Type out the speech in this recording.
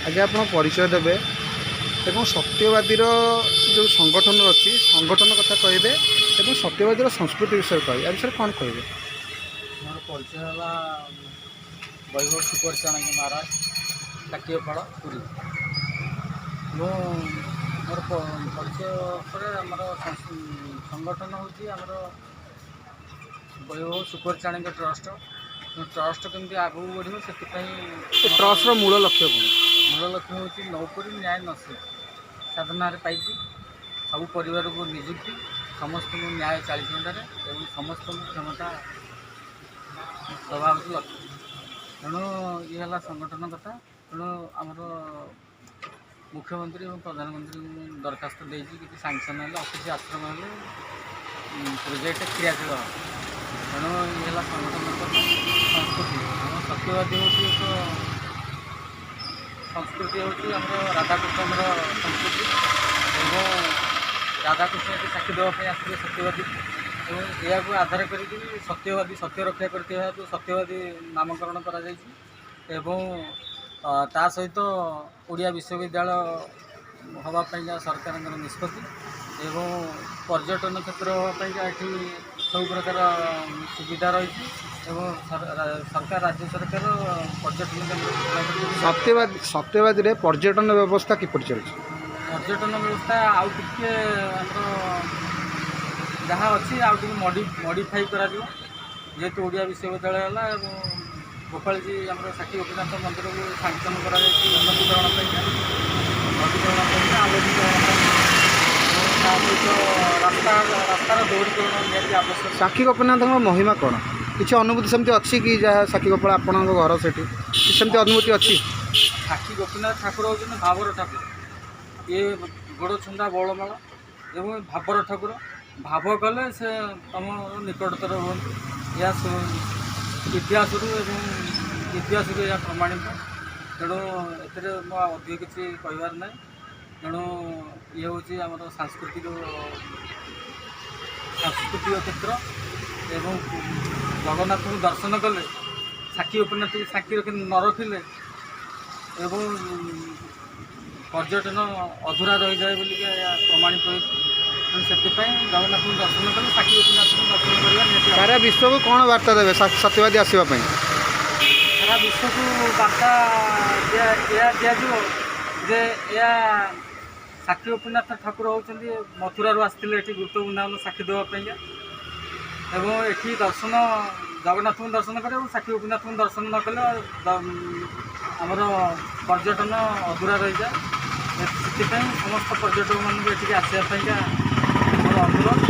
ଆଜ୍ଞା, ଆପଣ ପରିଚୟ ଦେବେ ଏବଂ ସତ୍ୟବାଦୀର ଯେଉଁ ସଂଗଠନ ଅଛି, ସଂଗଠନ କଥା କହିବେ ଏବଂ ସତ୍ୟବାଦୀର ସଂସ୍କୃତି ବିଷୟରେ କହିବେ। ଏ ବିଷୟରେ କ'ଣ କହିବେ? ମୋର ପରିଚୟ ହେଲା ବୈଭବ ସୁପର ଚାଣକ୍ୟ ମହାରାଜ, କାଟିଅପାଳ, ପୁରୀ। ମୁଁ ମୋର ପରିଚୟ ପରେ ଆମର ସଂଗଠନ ହେଉଛି ଆମର ବୈଭବ ସୁପର ଚାଣକ୍ୟ ଟ୍ରଷ୍ଟ। ଟ୍ରଷ୍ଟ କେମିତି ଆଗକୁ ବଢ଼ିବ, ସେଥିପାଇଁ। ଏ ଟ୍ରଷ୍ଟର ମୂଳ ଲକ୍ଷ୍ୟ କ'ଣ? ମୂଳ ଲକ୍ଷ୍ୟ ହେଉଛି ନୌକରି ନ୍ୟାୟ ନସି ସାଧନାରେ ପାଇଛି, ସବୁ ପରିବାରକୁ ନିଯୁକ୍ତି, ସମସ୍ତଙ୍କୁ ନ୍ୟାୟ 40 ଘଣ୍ଟାରେ ଏବଂ ସମସ୍ତଙ୍କୁ କ୍ଷମତା ଦେବା ହେଉଛି ଲକ୍ଷ୍ୟ। ତେଣୁ ଇଏ ହେଲା ସଂଗଠନ କଥା। ତେଣୁ ଆମର ମୁଖ୍ୟମନ୍ତ୍ରୀ ଏବଂ ପ୍ରଧାନମନ୍ତ୍ରୀଙ୍କୁ ମୁଁ ଦରଖାସ୍ତ ଦେଇଛି, କିଛି ସାଙ୍କସନ୍ ହେଲେ, ଅଫିସ୍ ଆଶ୍ରମ ହେଲେ ପ୍ରୋଜେକ୍ଟ କ୍ରିୟାଶୀଳ ହେବ। ତେଣୁ ଇଏ ହେଲା ସଂଗଠନ କଥା। ସଂସ୍କୃତି, ଆମ ସତ୍ୟବାଦୀ ହେଉଛି ଏକ ସଂସ୍କୃତି, ହେଉଛି ଆମର ରାଧାକୃଷ୍ଣଙ୍କର ସଂସ୍କୃତି ଏବଂ ରାଧାକୃଷ୍ଣ ଏଠି ସାକ୍ଷୀ ଦେବା ପାଇଁ ଆସିଥିଲେ ସତ୍ୟବାଦୀ ଏବଂ ଏହାକୁ ଆଧାର କରିକି ସତ୍ୟବାଦୀ, ସତ୍ୟ ରକ୍ଷା କରିଥିବା ହେତୁ ସତ୍ୟବାଦୀ ନାମକରଣ କରାଯାଇଛି। ଏବଂ ତା ସହିତ ଓଡ଼ିଆ ବିଶ୍ୱବିଦ୍ୟାଳୟ ହେବା ପାଇଁକା ସରକାରଙ୍କର ନିଷ୍ପତ୍ତି ଏବଂ ପର୍ଯ୍ୟଟନ କ୍ଷେତ୍ର ହେବା ପାଇଁକା ଏଠି ସବୁ ପ୍ରକାର ସୁବିଧା ରହିଛି ଏବଂ ସରକାର, ରାଜ୍ୟ ସରକାର ପର୍ଯ୍ୟଟନ କେନ୍ଦ୍ର ଘୋଷଣା କରିଛନ୍ତି। ସତ୍ୟବାଦୀରେ ପର୍ଯ୍ୟଟନ ବ୍ୟବସ୍ଥା କିପରି ଚାଲିଛି? ପର୍ଯ୍ୟଟନ ବ୍ୟବସ୍ଥା ଆଉ ଟିକେ ଆମର ଯାହା ଅଛି, ଆଉ ଟିକେ ମଡ଼ିଫାଇ କରାଯିବ। ଯେହେତୁ ଓଡ଼ିଆ ବିଶ୍ୱବିଦ୍ୟାଳୟ ହେଲା ଏବଂ ଗୋପାଳଜୀ ଆମର ସାକ୍ଷୀ ଗୋପୀନାଥ ମନ୍ଦିରକୁ ସାଙ୍କସନ୍ କରାଯାଇଛି ଉନ୍ନତିକରଣ ପାଇଁକା, ଉନ୍ନତିକରଣ ପାଇଁକା, ଆଲୋକୀକରଣ ପାଇଁ ଏବଂ ତା ସହିତ ରାସ୍ତାର ଦୌଡ଼ିକରଣ ନିହାତି ଆବଶ୍ୟକ। ସାକ୍ଷୀ ଗୋପୀନାଥଙ୍କ ମହିମା କ'ଣ? କିଛି ଅନୁଭୂତି ସେମିତି ଅଛି କି, ଯାହା ସାକ୍ଷୀ ଗୋପାଳ ଆପଣଙ୍କ ଘର ସେଠି, କିଛି ସେମିତି ଅନୁଭୂତି ଅଛି? ସାକ୍ଷୀ ଗୋପୀନାଥ ଠାକୁର ହେଉଛନ୍ତି ଭାବର ଠାକୁର। ଇଏ ଗୋଡ଼ ଛୁନ୍ଦା ବଳମାଳ ଏବଂ ଭାବର ଠାକୁର। ଭାବ କଲେ ସେ ତୁମ ନିକଟତର ହୁଅନ୍ତି। ଏହା ଇତିହାସରୁ ଏବଂ ଇତିହାସରୁ ଏହା ପ୍ରମାଣିତ। ତେଣୁ ଏଥିରେ ମୁଁ ଆଉ ଅଧିକ କିଛି କହିବାର ନାହିଁ। ତେଣୁ ଇଏ ହେଉଛି ଆମର ସାଂସ୍କୃତିକ କ୍ଷେତ୍ର ଏବଂ ଜଗନ୍ନାଥଙ୍କୁ ଦର୍ଶନ କଲେ, ସାକ୍ଷୀ ଗୋପୀନାଥଙ୍କୁ ସାକ୍ଷୀ ରଖି ନ ରଖିଲେ ଏବଂ ପର୍ଯ୍ୟଟନ ଅଧୁରା ରହିଯାଏ ବୋଲିକା ଏହା ପ୍ରମାଣିତ ହୋଇଛି। ତେଣୁ ସେଥିପାଇଁ ଜଗନ୍ନାଥଙ୍କୁ ଦର୍ଶନ କଲେ ସାକ୍ଷୀ ଗୋପୀନାଥଙ୍କୁ ଦର୍ଶନ କରିବା ନିହାତି ଆବଶ୍ୟକ। ସାରା ବିଶ୍ୱକୁ କ'ଣ ବାର୍ତ୍ତା ଦେବେ ସତ୍ୟବାଦୀ ଆସିବା ପାଇଁ? ସାରା ବିଶ୍ୱକୁ ବାର୍ତ୍ତା ଏହା ଦିଆଯିବ ଯେ ଏହା ସାକ୍ଷୀ ଗୋପୀନାଥ ଠାକୁର ହେଉଛନ୍ତି ମଥୁରାରୁ ଆସିଥିଲେ ଏଠି ଗୁପ୍ତ ବୃନ୍ଦାବନ ସାକ୍ଷୀ ଦେବା ପାଇଁକା ଏବଂ ଏଠି ଦର୍ଶନ, ଜଗନ୍ନାଥଙ୍କୁ ଦର୍ଶନ କରେ ଏବଂ ସାକ୍ଷୀ ଗୋପୀନାଥଙ୍କୁ ଦର୍ଶନ ନ କଲେ ଆମର ପର୍ଯ୍ୟଟନ ଅଧୁରା ରହିଯାଏ। ସେଥିପାଇଁ ସମସ୍ତ ପର୍ଯ୍ୟଟକମାନଙ୍କୁ ଏଠିକି ଆସିବା ପାଇଁକା ମୋର ଅନୁରୋଧ।